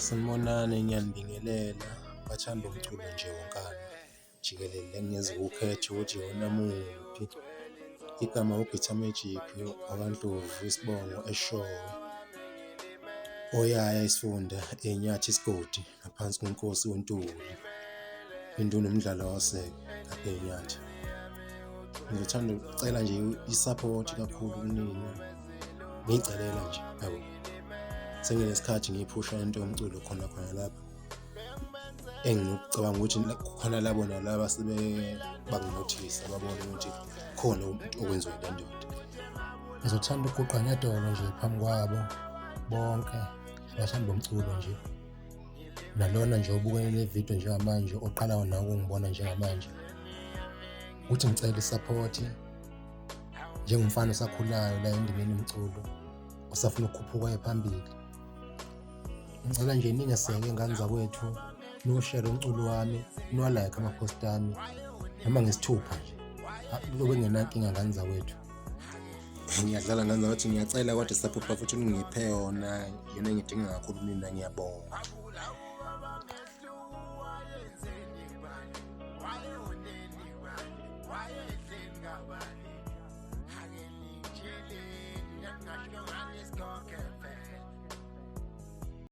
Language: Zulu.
Sanibonani, ngiyanibingelela bathandi bomculo nje wonkana jikelele, engingeze ukukhetha ukuthi iwona muphi. Igama u-Guitar Magic wakwaNdlovu isibongo eShowe, Oyaya isifunda, eNyathi isigodi, ngaphansi kweNkosi uNtuli, induna uMdlalose ngapha eNyathi. Ngizothanda ukucela nje i-support kakhulu kunina, ngiy'celela nje yabo. Senginesikhathi ngiyiphusha into yomculo khona khona lapha, engicabanga ukuthi khona labo nalaba bangi-notice-a babone ukuthi khona okwenziwa ile ndoda. Ngizothanda ukuguqa ngedolo nje phambi kwabo bonke abathandi bomculo nje, nalona nje obukele le video njengamanje oqala nawe ukungibona njengamanje, ukuthi ngicela i-support njengomfana osakhulayo la endimeni yomculo osafuna ukukhuphuka aye phambili. Ngicela nje ningeseke ngane zakwethu, niwushere umculo wami, niwa-like ama-post ami noma ngesithupha nje, kuyobe kungenankinga ngane zakwethu. Ngiyadlala ngane zakwethu, ngiyacela kodwa i-support bafethu ningiphe yona, iyona engiyidinga kakhulu mina, ngiyabonga.